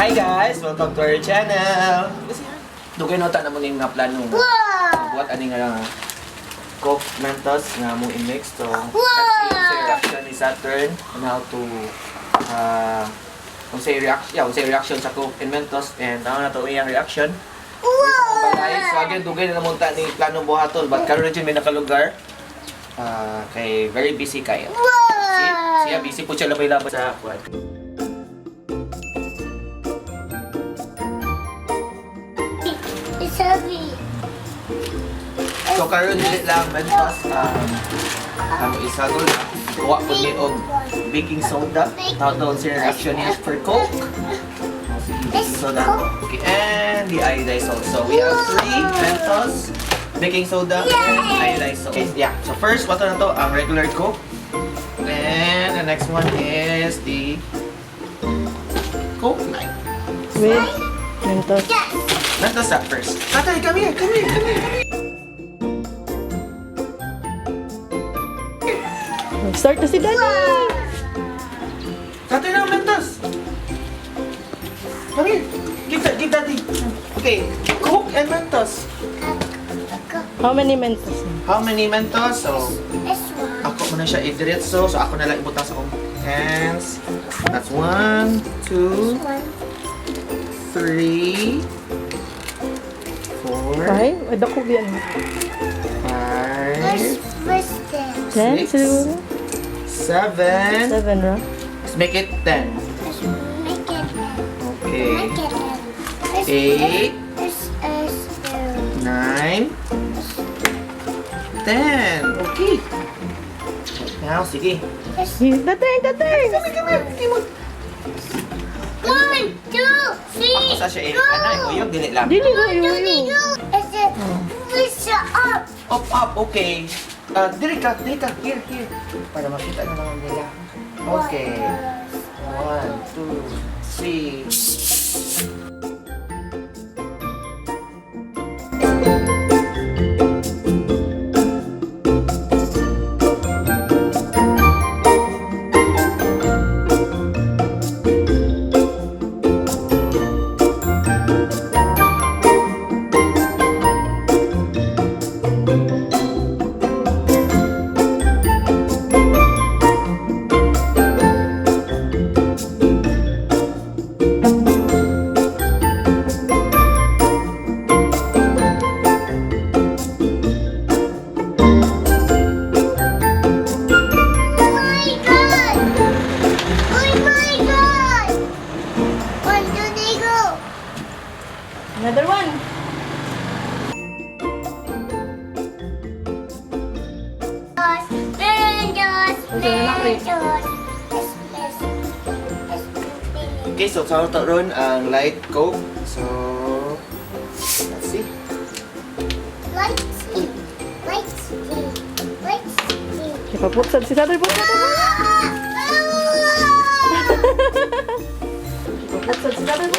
Hi guys! Welcome to our channel! Dugay na ta na mo ning nga plano nga. Buhat ani nga Coke Mentos nga among i-mix. So, let's see sa reaction ni Saturn on how to kung say reaction, yeah, kung say reaction sa Coke and Mentos and tama na to iyang reaction. Balay. So again, dugay na naman ta ni plano buhaton but karon na jud may nakalugar. Kay very busy kayo. Si, siya busy po siya labay-labay sa kuan. It's heavy. So karon dili lang Mentos ano isagol kuha po ni og baking soda. Tawag doon si reaction niya for Coke. Oh, sige, baking soda. Okay, and the iodized salt. So we have three Mentos, baking soda, and iodized salt. Okay, yeah. So first, what na to? Ang regular Coke. And the next one is the Coke Light. With Mentos. Yes. Mentos up first. Tatay, come here, come here, come here, come here. Start na si Danny! Tatay na, Mentos! Come here. Give daddy. Okay, Coke and Mentos. How many Mentos? How many Mentos? So, This one. ako muna siya idiretso. So, ako na lang ibutang sa akong hands. That's one, two, One. three, four, Five? Ay, dako yan. five, First, first ten. 10, Six. siguro? seven. 7, ra? Let's make it 10. Let's make it ten. Okay. Make it ten. Let's- Eight. Let's, 9, 10. Okay. Now, sige. let's, The turn, the turn! Come here, come here. Hindi mo. one, two, three, Ako sa siya, eh. Anay, uyog, dili lang. Dili ko One, two, yun. three, go. It's a, it's a up. Up, up, okay. Ah, dili ka, dili ka. Here, here. Para makita na naman nila. Okay. One, two, three. Oh my God! Oh my God! One, two, three, go! Another one! Mentos, Mentos, S, S, S, Okay, so sa to ron ang light Coke. So, let's see. Light tea, light tea, light tea. Ipaputsad si Saturn. Putsad! Ipaputsad si Saturn.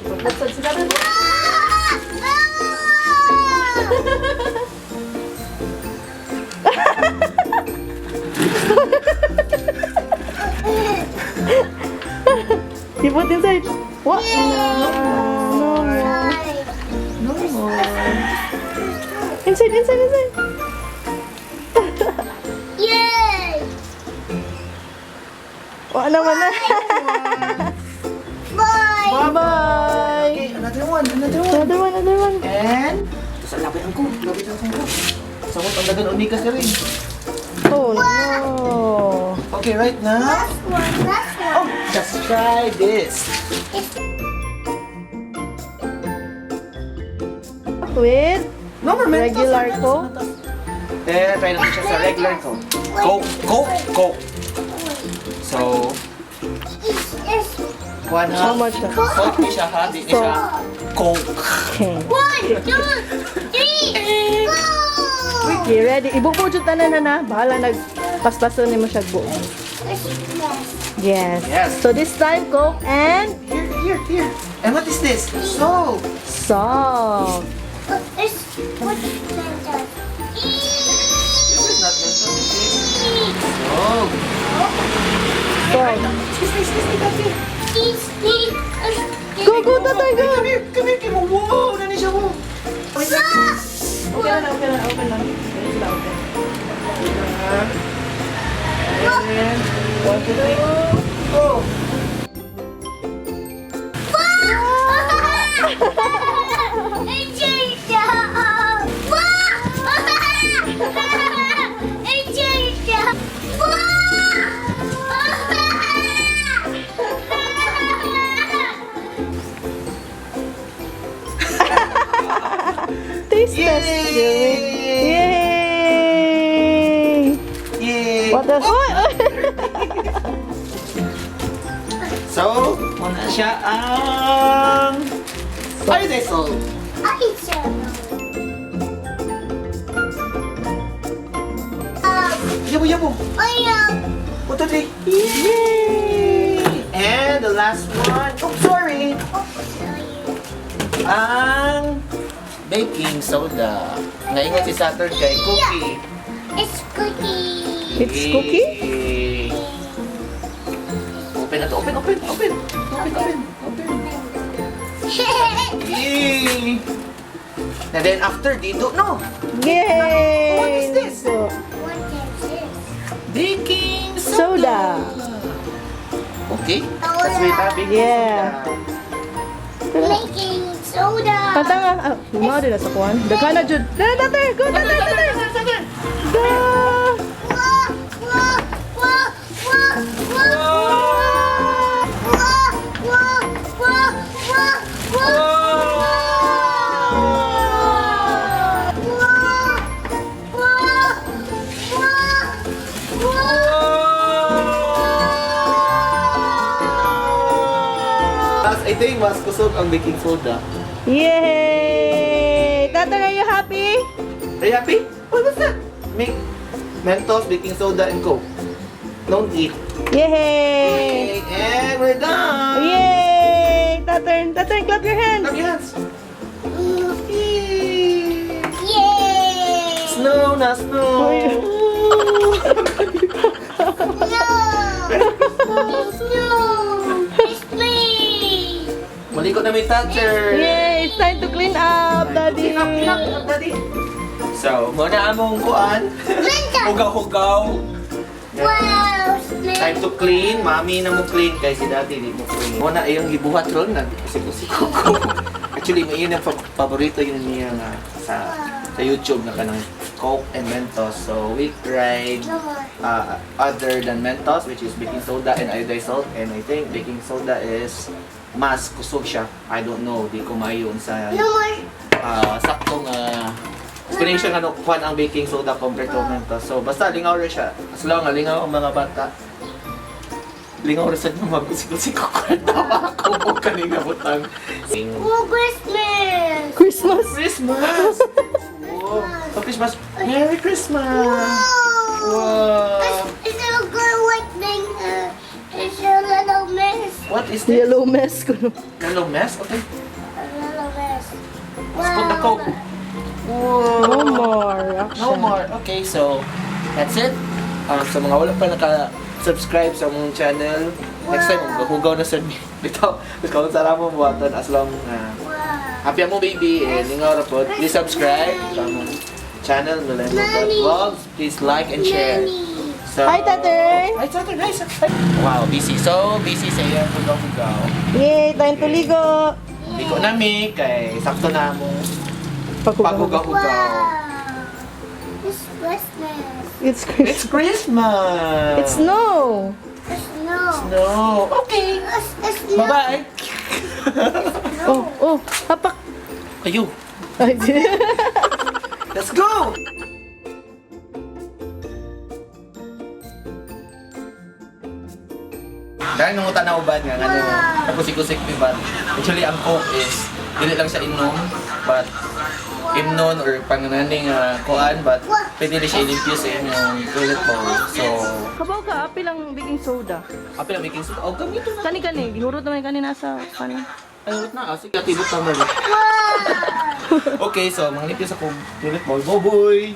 Ipaputsad si Saturn. You put inside. What? No, no more. No more. Inside, inside, inside. Yay! Wala naman na. Bye! Bye-bye. Okay, another one, another one. Another one, another one. And, ito sa lapit ang Coke. Lapit ang Coke. Samot ang dagan unika sa rin. Oh no. Okay, right now. Last one, last one. Oh, just try this. With No more Mentos. Regular Mentos, Coke? Mentos. Eh, try natin siya sa regular Coke. Coke, Coke, Coke. So, It's kuha na. How much? Na? Coke ni siya ha, di ni siya Coke. Okay. One, two, three, go! Okay, ready. Ibubo jud tanan na na. Bahala nag paspason nimo siya buo. Yes. Yes. Yes. So this time Coke and Here, here, here. And what is this? Salt. salt. It's what Mentos? This is not Mentos, this is salt. Salt. Excuse me, excuse me, Daddy. Excuse me. Go, go, tatay, go! Come here, come here, come here. Wow, nani siya mo. Okay lang, okay lang, okay lang. Okay sila, okay. And one, two, three, go. Taste test. Yay! Yay! Yay! What else? Oy, oy! So, muna siya ang iodized salt. Yabo, yabo. One, two, three. Yay! And the last one. Oh, sorry. Ang baking soda. Ngayon si Saturn kay Cookie. It's cookie. It's cookie? Yay. Open na to. Open, open, open. Open, open, open. Yay! And then after, dito, no! Yay! What is this? What is this? Baking soda. Soda. Okay. That's wait, ah, baking Yeah. soda. Making soda. Kanta nga. Ah, mga din na sa kuwan. Daghan na jud. Dala, tatay! Go, tatay, tatay! Go! Wah, wah, wah, wah, wah. Wah, wah, wah, wah, wah. Wah, wah, wah, wah. Mas, ito yung mas kusog ang baking soda. Yay! Tatay, are you happy? Are you happy? What was that? Make Mentos, baking soda, and Coke. Don't eat. Yay! And we're done! Yay! Tatay, tatay, clap your hands! Clap your hands. Yay! Yay! Snow na snow! No! It's no! It's me! Maliko na may toucher! Yay! It's time to clean up, Daddy! Clean up, clean up, clean up, Daddy! So, muna among kuan. Linda! Hugaw-hugaw. Wow! Time to clean. Mami na mo clean kay si Daddy di mo clean. Muna iyong gibuhat ron nagkusik-kusik ko. Actually, may yun ang paborito yun niya nga sa YouTube na kanang Coke and Mentos. So, we tried No more. other than Mentos, which is baking soda and iodized salt. And I think baking soda is mas kusog siya. I don't know, di ko mayon sa No more. Sakto nga explanation ano kuan ang baking soda compared to Mentos. So basta lingaw ra siya. As long nga lingaw ang mga bata. Lingaw ra sad nga magkusik-kusik ko tawa ako o kaning butang. Oh, Christmas! Christmas! Christmas. Wow. Oh, Christmas. Merry Christmas. Wow! Wow. It's a good white thing. It's a little mess. What is this? Yellow mess ko. No. Yellow mess? Okay. A little mess. Let's put the Coke. No more. Action. No more. Okay, so that's it. Sa mga wala pa naka-subscribe sa among channel, next time hugaw na sad mi. Bitaw, bitaw sa ramong buhaton as long Wow. happy mo baby and lingaw ra pod. Please subscribe sa among channel Millennial.vlogs. Please like and share. Mommy. So, Hi, Tatay! Hi, Tatay. Hi, Tatay. Wow, busy. So, busy sa iyang hugaw-hugaw. Yay! Time to ligo! Liko nami kay sakto na among Paghugaw. paghugaw-hugaw. Wow. It's Christmas. It's Christmas. It's Christmas. It's snow! It's snow. Snow. Okay. It's snow. Bye-bye. Oh, oh, hapak! Ayo, Ay, let's go! Dahil nung tanaw ba nga, ano, kakusik-kusik ni ba? Actually, ang Coke is, dili lang siya inom, but imnon or panganani nga kuan, but pwede rin siya i-infuse sa inyong toilet bowl. So, Kabaw ka, apil ang baking soda. apil ang baking soda. Oh, gamito na. Kani kani, gihurot naman kani nasa kanan. Ay, hurot na. Ah, sige, tibok tama rin. Okay, so, manglipis ako toilet bowl. Boboy!